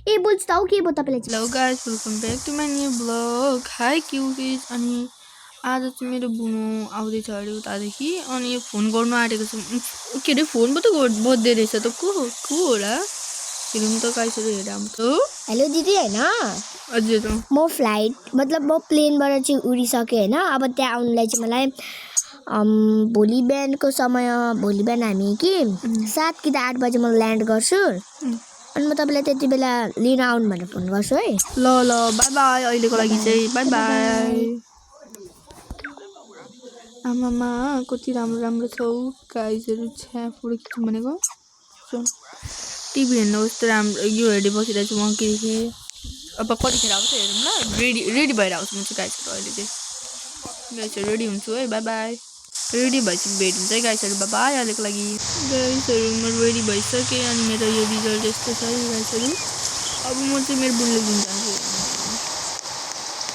ए बोल्छु त के भयो तपाईलाई Hello guys, welcome back to my new vlog. Hi cuties. अनि आज चाहिँ मेरो बुनु आउँदैछ अरे उतादेखि अनि यो फोन गर्नु आँटेको छु के अरे फोन पो त बज्दै रहेछ त को हो र हेरौँ त गाइसहरु हेरौँ त हेलो दिदी हैन हजुर म फ्लाइट मतलब म प्लेनबाट चाहिँ उडिसके हैन अब त्यहाँ आउनलाई चाहिँ मलाई भोलि बिहानको समय भोलि बिहान हामी कि 7 कि त 8 बजे म ल्यान्ड गर्छु अनि म तपाईलाई त्यति बेला लिन आउनु भनेर फोन गर्छु है ल बाइ बाइ अहिलेको लागि चाहिँ बाइ बाइ आमामा कति राम्रो राम्रो छौ गाइजहरु छ्या फोटो खिच्नु भनेको टिभी हेर्नु कस्तो राम्रो यो हेर्दै बसिरहेको छु म के अब कतिखेर आउँछ हेरौँ ल रेडी भएर आउँछु म चाहिँ गाइजहरु अहिले चाहिँ गाइजहरु रेडी हुन्छु है बाइ बाइ रेडी भएपछि भेट हुन्छ है गाइजहरु बाइ बाइ अहिलेको लागि गाइजहरु म रेडी भइसकेँ अनि मेरो यो रिजल्ट यस्तो छ है गाइजहरु अब म चाहिँ मेरो बुनले लिन जान्छु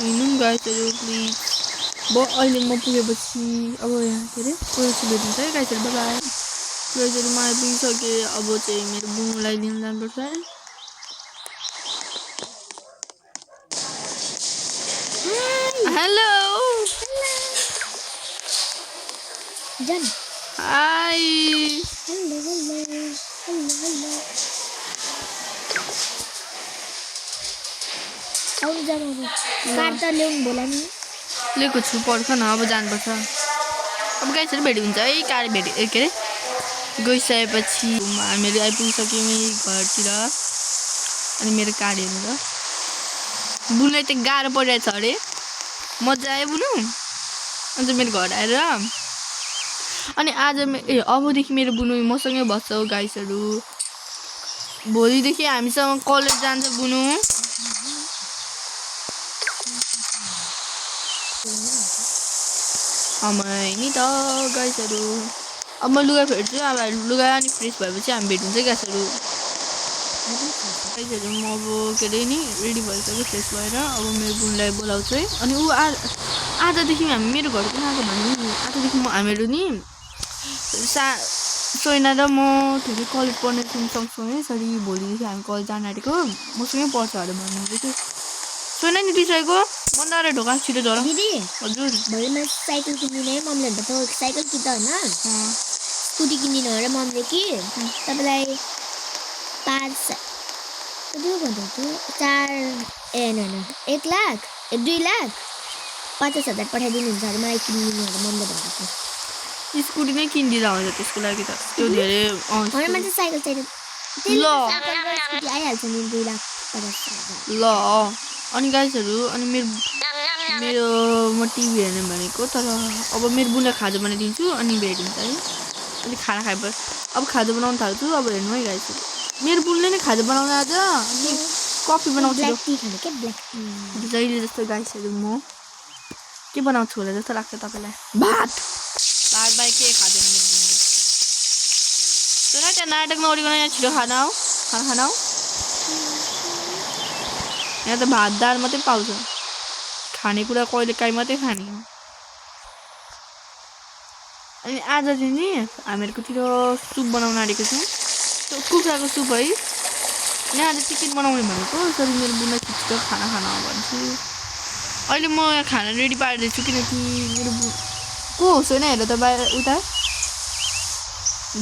हिँडौँ गाइजहरु प्लिज अहिले म पुगेपछि अब यहाँ के अरे पुगेपछि भेट हुन्छ है गाइजहरु बाइ बाइ गाइजहरु म आइपुगिसकेँ अब चाहिँ मेरो बुनुलाई लिन जानुपर्छ है हेलो जन हाय हेलो आउनु जानु कार त ल्याउनु बोला नि लिएको छु पर्ख न अब जानुपर्छ अब गाइजहरु भेट हुन्छ है कार भेट के अरे गइसकेपछि हामीहरू आइपुगिसक्यौँ घरतिर अनि मेरो कार हेर्नु त बुनुलाई त गाह्रो परिरहेछ अरे मजा आयो बुनु अन्त मेरो घर आएर अनि आज अबदेखि मेरो बुनु मसँगै बस्छ गाइजहरु भोलिदेखि हामीसँग कलेज जान्छ बुनु नि त गाइजहरु अब म लुगा फेर्छु अब लुगा अनि फ्रेस भएपछि हामी भेट हुन्छ गाइजहरु गाइजहरु म अब के अरे नि रेडी भइसक्यो फ्रेस भएर अब मेरो बुनुलाई बोलाउँछु है अनि ऊ आजदेखि हामी मेरो घर किन आएको भने नि आजदेखि हामीहरू नि सोइना र म के अरे कलेज पढ्ने सँगसँगै सरी भोलिदेखि हामी कलेज जान आँटेको मसँगै पढ्छ अरे भन्नुहुँदै थियो सोइना नि दिइसकेको बन्द गरेर ढोका छिटो झर दिदी हजुर भोलि म साइकल किन्दिनँ है मम्मीले भन्दा त साइकल किन्दा हैन स्कुटी किन्दिनँ अरे मम्मीले कि तपाईलाई 5 कति भन्दै थियो 1 लाख 2 लाख 50,000 पठाइदिनुहुन्छ अरे मलाई किनिदिनु अरे मम्मीले भन्दै थियो स्कुटी नै किनिदिँदा हुन्छ त्यसको लागि त त्यो धेरै अरे मान्छे साइकल चाहियो ल स्कुटी आइहाल्छ नि 2 लाख 50,000 ल अनि गाइजहरु अनि मेरो म टिभी हेर्ने भनेको तर अब मेरो बुनलाई खाजा बनाइदिन्छु अनि भेट हुन्छ है अनि खाना खाएपछि अब खाजा बनाउन थाल्छु अब हेर्नु है गाइजहरु मेरो बुनले नै खाजा बनाउन आज अनि कफी बनाउँछु ब्ल्याक टी खाने के ब्ल्याक टी जहिले जस्तो गाइजहरु म के बनाउँछु होला जस्तो लाग्छ तपाईलाई भात बाई के खादैन मेरो बुनले सुन त्यहाँ नाटक नगरिकन यहाँ छिटो खाना आऊ यहाँ त भात दाल मात्रै पाउँछ खानेकुरा कहिले काहीँ मात्रै खाने हो अनि आज चाहिँ नि हामीहरूकोतिर सुप बनाउन आँटेको छौँ कुखुराको सुप है अनि आज चिकन बनाउने भनेको सरी मेरो बुनलाई छिटो खाना खान भन्छु अहिले म यहाँ खाना रेडी पार्दैछु किनकि मेरो को हो सोना हेर त बाहिर उता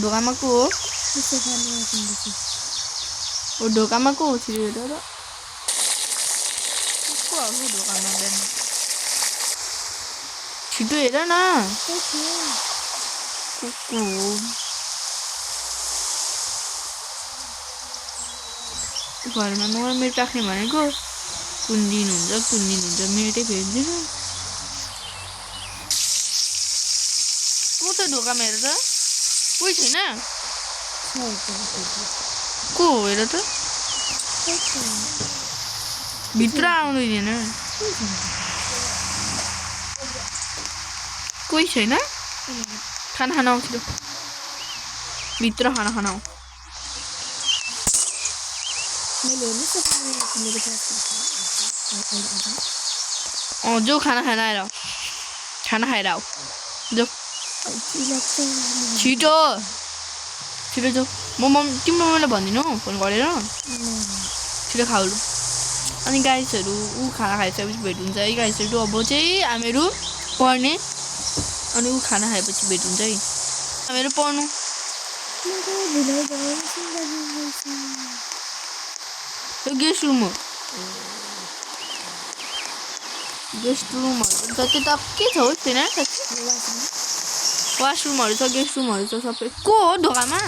ढोकामा को हो ढोकामा को हो छिटो हेर र ढोकामा बिहान छिटो हेर न को हो घरमा नराम्रो राख्ने भनेको कुन दिन हुन्छ मेटै भेट्दैन को त ढोकामा हेर त कोही छैन को हो हेर त भित्र आउँदैन कोही छैन खाना खान आउँछ भित्र खाना खान आऊ जो खाना खाएर आऊ जो छिटो छिटो जो म तिम्रो मम्मीलाई भनिदिनु फोन गरेर छिटो खाऊ अनि गाइसहरू ऊ खाना खाइसकेपछि भेट हुन्छ है गाइसहरू अब चाहिँ हामीहरू पढ्ने अनि ऊ खाना खाएपछि भेट हुन्छ है हामीहरू पढ्नु गेस्ट रुम हो गेस्ट रुमहरू छ त्यो त के छ हौ छैन वासरुमहरू छ गेस्ट रुमहरू छ सबै को हो ढोकामा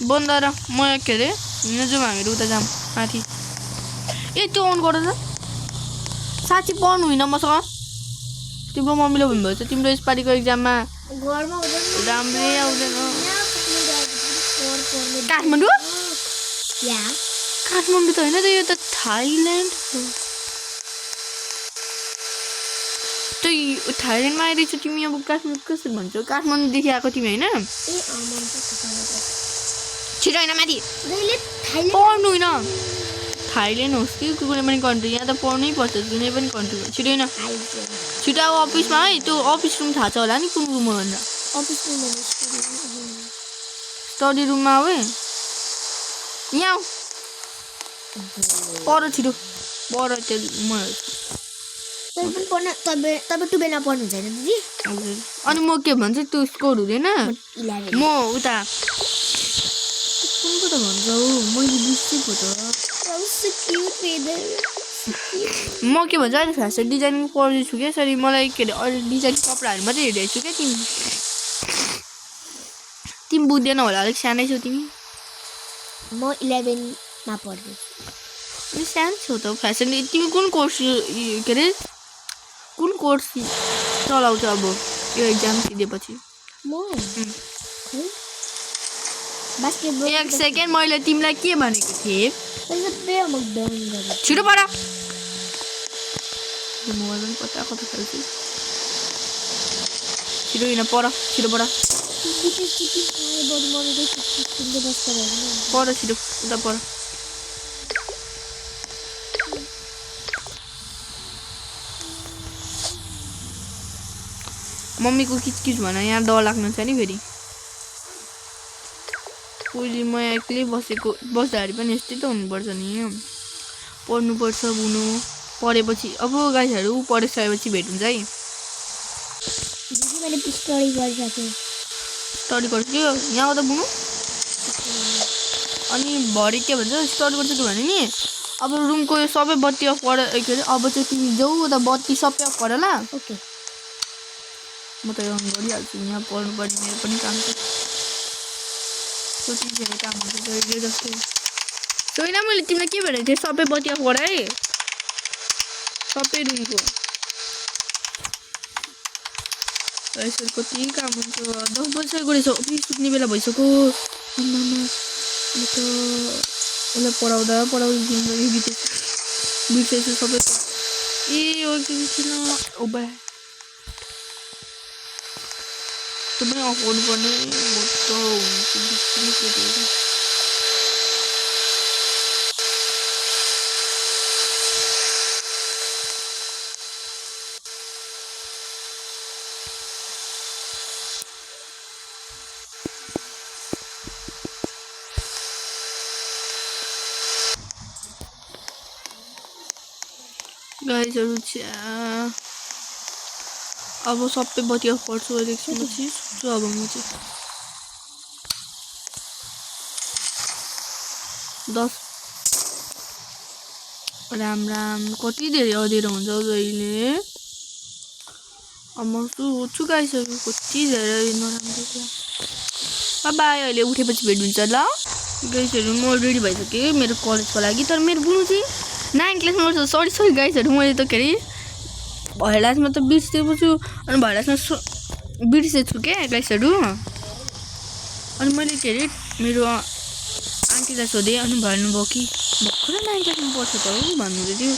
बन्द र म के अरे हिँड्न जाउँ हामीहरू उता जाऊँ माथि ए त्यो अन गर त साँच्ची पढ्नु होइन मसँग तिम्रो मम्मीले भन्नुभएको छ तिम्रो यसपालिको एक्जाममा राम्रै आउँदैन काठमाडौँ काठमाडौँ त होइन त यो त थाइल्यान्ड हो त्यही थाइल्यान्डमा आइरहेछ तिमी अब काठमाडौँ कसरी भन्छौ काठमाडौँदेखि आएको तिमी होइन छिटो होइन माथि पढ्नु होइन थाइल्यान्ड होस् कि कुनै पनि कन्ट्री यहाँ त पढ्नै पर्छ कुनै पनि कन्ट्री छिटो होइन छिटो अब अफिसमा है त्यो अफिस रुम थाहा छ होला नि कुन रुम हो भनेर स्टडी रुममा हो है यहाँ पर छिटो पर त्यो म तपाईँ पढ्नुहुन्छ होइन दिदी हजुर अनि म के भन्छु त्यो स्कोर हुँदैन म उता कुनको त भन्छ हौ मैले बिर्सेँ पो त म के भन्छ अहिले फेसन डिजाइनिङ पढ्दैछु क्या सरी मलाई के अरे अहिले डिजाइन कपडाहरू मात्रै हेरिरहेको छु क्या तिमी बुझ्दैन होला अलिक सानै छौ तिमी म 11मा पढ्दैछु सानो छौ त फेसन तिमी कुन कोर्स के अरे कुन कोर्स चलाउँछ अब यो एक्जाम दिएपछि एक सेकेन्ड मैले तिमीलाई के भनेको थिएँ छिटो पढ मोबाइल पनि कता कता खेल्छु छिटो होइन पढ छिटो पढ पढ छिटो उता पढ मम्मीको किचकिच भन यहाँ डर लाग्नु छ नि फेरि पहिले म एक्लै बसेको बस्दाखेरि पनि यस्तै त हुनुपर्छ नि पढ्नुपर्छ बुनु पढेपछि अब गाइसहरू पढिसकेपछि भेट हुन्छ है मैले स्टडी गरिसकेँ स्टडी गर्छु यहाँ आउँदा बुनु अनि भरे के भन्छ स्टडी गर्छु कि भने नि अब रुमको सबै बत्ती अफ गर के अरे अब चाहिँ तिमी जाऊ उता बत्ती सबै अफ गर ल ओके म त अन गरिहाल्छु यहाँ पढ्नुपर्ने मेरो पनि काम छ कतिखेर काम हुन्छ जहिले जस्तै होइन मैले तिमीलाई के भनेको थिएँ सबै बत्ती अफ गर है सबै रुमको यसरी कति काम हुन्छ 10 बजिसकेको रहेछ अफिस सुत्ने बेला भइसक्यो म त उसलाई पढाउँदा बिर्सेछु सबै ए हो किन ओबा त्यो पनि अफ गर्नुपर्ने गाइजहरू अब सबै बत्ती अफ गर्छु एकछिनपछि सुत्छु अब म चाहिँ 10 राम राम कति धेरै अँध्यारो हुन्छ जहिले अब म सुत्छु गाइजहरू कति धेरै नराम्रो छ बाई अहिले उठेपछि भेट हुन्छ ल गाइजहरू म रेडी भइसकेँ मेरो कलेजको लागि तर मेरो बुनु चाहिँ 9 क्लासमा छ सरी गाइजहरू मैले त के अरे भैलासमा त बिर्सेको छु अनि भैलासमा बिर्सेछु क्या गाइजहरू अनि मैले के अरे मेरो आन्टीलाई सोधेँ अनि भन्नुभयो कि भर्खरै 9 क्लासमा पढ्छ त हौ भन्नुहुँदै थियो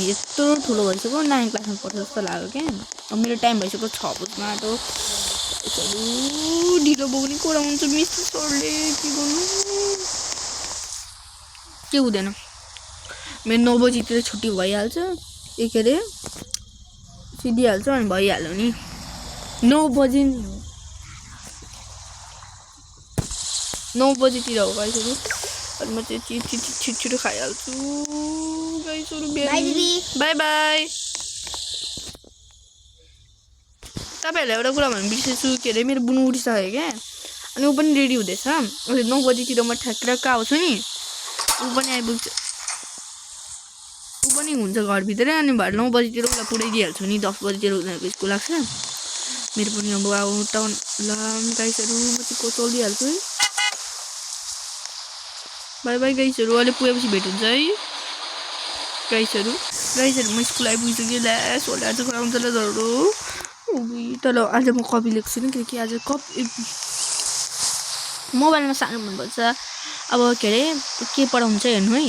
यत्रो ठुलो भइसक्यो 9 क्लासमा पढ्छ जस्तो लाग्यो क्या अब मेरो टाइम भइसक्यो 6 बजीमा त ढिलो बोक्ने कुरा हुन्छ मिस सरले के गर्नु के हुँदैन मेरो 9 बजीतिर छुट्टी भइहाल्छ के अरे सिधिहाल्छ अनि भइहाल्यो नि 9 बजी नि हो 9 बजीतिर हो गाइसहरू अनि म चाहिँ छिटो खाइहाल्छु गाइसहरू बाई बाई तपाईँहरूलाई एउटा कुरा भन्नु बिर्सेछु के अरे मेरो बुनु उठिसक्यो क्या अनि ऊ पनि रेडी हुँदैछ अनि 9 बजीतिर म ठ्याक्क आउँछु नि ऊ पनि आइपुग्छ ऊ पनि हुन्छ घरभित्रै अनि भएर 9 बजीतिर उसलाई पुऱ्याइदिइहाल्छु नि 10 बजीतिर उनीहरूको स्कुल लाग्छ मेरो पनि अब टाउन ल गाइसहरू म चाहिँ चलिहाल्छु है बाई बाई गाइसहरू अहिले पुगेपछि भेट हुन्छ है गाइसहरू म स्कुल आइपुगिसकेँ ल्या सोल्डर चाहिँ खुवाउँछ ल जरो तर आज म कपी लेख्छु नि किनकि आज मोबाइलमा सानो भन्नुपर्छ अब के अरे के पढाउँछ हेर्नु है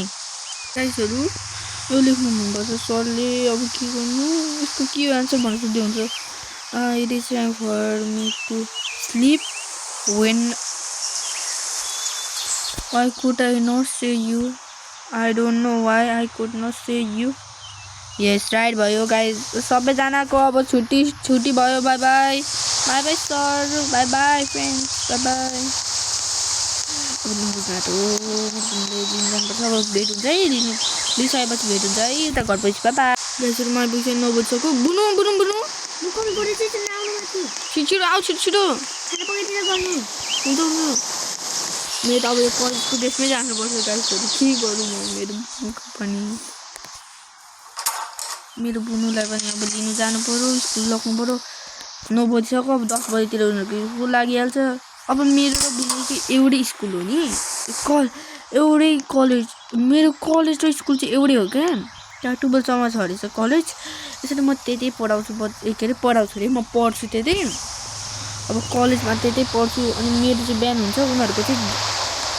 गाइसहरू यो लेख्नु मनपर्छ सरले अब के गर्नु यसको के आन्सर भन्नु सोध्दै हुन्छ it is time for me to sleep when I could I not say you I don't know why I could not say you yes right भयो गाइस सबैजनाको अब छुट्टी भयो bye bye sir bye bye friends bye bye अब भेट हुन्छ है लिइसकेपछि भेट हुन्छ है यता घर पछि बाई बाई गाइसहरू म आइपुग्छु 9 बजीसक्यो बुनु छिटो आऊ छिटो हुन्छ मेरो त अब यो कलेजको ड्रेसमै जानुपर्छ गाइसहरू के गरौँ मेरो मुख पनि मेरो बुनुलाई पनि अब लिनु जानु पऱ्यो स्कुल लग्नु पऱ्यो 9 बजीसक्यो अब 10 बजीतिर उनीहरूको स्कुल लागिहाल्छ अब मेरो र बुनुको एउटै स्कुल हो नि एउटै कलेज मेरो कलेज र स्कुल चाहिँ एउटै हो क्या त्यहाँ 12सम्म छ अरे कलेज त्यसरी म त्यतै पढाउँछु के अरे पढाउँछु अरे म पढ्छु त्यतै अब कलेजमा त्यतै पढ्छु अनि मेरो चाहिँ बिहान हुन्छ उनीहरूको चाहिँ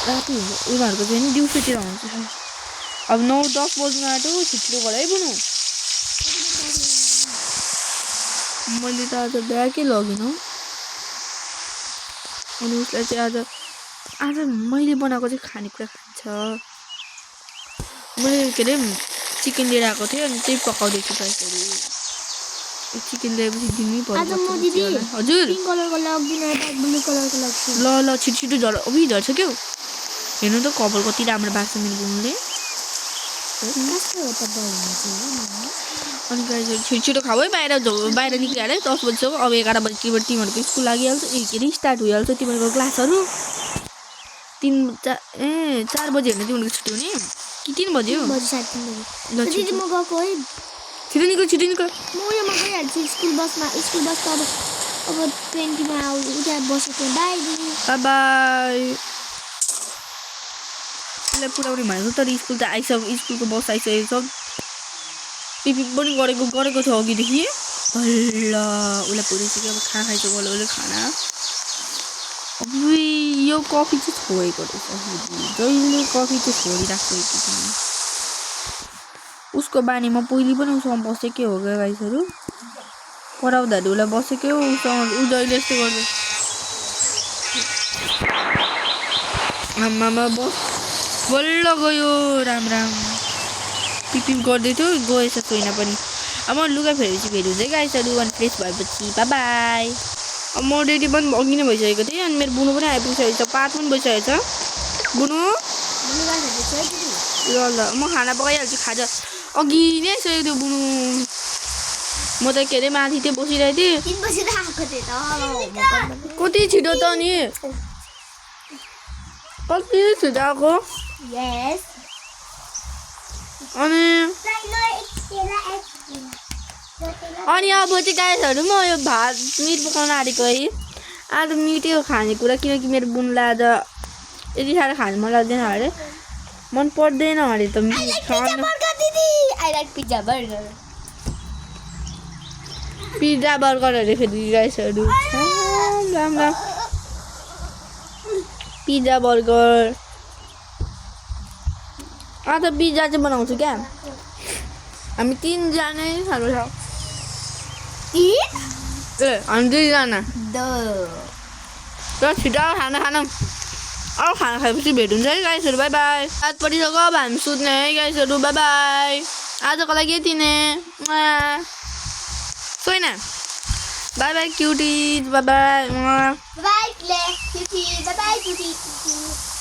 राति हुन्छ उनीहरूको चाहिँ दिउँसोतिर हुन्छ अब 9-10 बज्नु आँट्यो छिटो गर है बुनु मैले त आज ब्यागै लगिनँ अनि उसलाई चाहिँ आज मैले बनाएको चाहिँ खानेकुरा खान्छ मैले के अरे चिकन लिएर आएको थिएँ अनि त्यही पकाउँदैछु गाइसहरू चिकन ल्याएपछि दिनै पर्छ हजुर ल छिटो झर्छ क्याउ हेर्नु त कपाल कति राम्रो भएको छ मेरो बुनुले अनि गाइसहरू छिटो खाऊ है बाहिर निक्लिहाल्यो है 10 बजीसम्म अब 11 बजीतिर तिमीहरूको स्कुल लागिहाल्छ के अरे स्टार्ट भइहाल्छ तिमीहरूको क्लासहरू 4 बजी हेर्नु तिमीहरूको छुट्टी हुने कि 3 बज्यो ल छिटो निक्ल म गइहाल्छु स्कुल बस त अब 20 मा उता बसेको बाई बाई उसलाई पुऱ्याउने भनेको तर स्कुल त स्कुलको बस आइसकेको छ पिपिक पनि गरेको थियो अघिदेखि बल्ल उसलाई पुऱ्याइसक्यो अब खाना खाइसक्यो उसले खाना अब यो कफी चाहिँ छोडेको रहेछ जहिले कफी चाहिँ छोडिराख्छ उसको बानीमा पहिले पनि उसँग बसेकै हो क्या गाइसहरू पढाउँदाखेरि उसलाई बसेकै हो उसँग ऊ जहिले यस्तो गर्छ आमामा बस बल्ल गयो राम पिपिप गर्दै थियो गएछ छैन पनि अब म लुगा फेरेपछि भेट हुन्छ गाइसहरू अनि फ्रेस भएपछि बाई बाई अब म रेडी पनि अघि नै भइसकेको थिएँ अनि मेरो बुनु पनि आइपुगिसकेको छ 5 पनि भइसकेको छ बुनु ल म खाना पकाइहाल्छु खाजा अघि नै आइसकेको थियो बुनु म त के अरे माथि त्यो बसिरहेको थिएँ कति छिटो त नि कति छिटो आएको अनि अब चाहिँ गाइसहरू म यो भात मिट पकाउन आँटेको है आज मिठै हो खानेकुरा किनकि मेरो बुनुलाई आज यति साह्रो खानु मन लाग्दैन अरे मन पर्दैन अरे त पिज्जा बर्गरहरू फेरि गाइसहरू राम्रो पिज्जा बर्गर आज पिज्जा चाहिँ बनाउँछु क्या हामी 3 जना खानु छ हामी 2 जना र छिटो खाना अब खाना खाएपछि भेट हुन्छ है गाइसहरू बाई बाई रात परिसक्यो अब हामी सुत्ने है गाइसहरू बाई बाई आजको लागि यति नै सोइन bye bye cutie bye bye bye cutie bye bye cutie you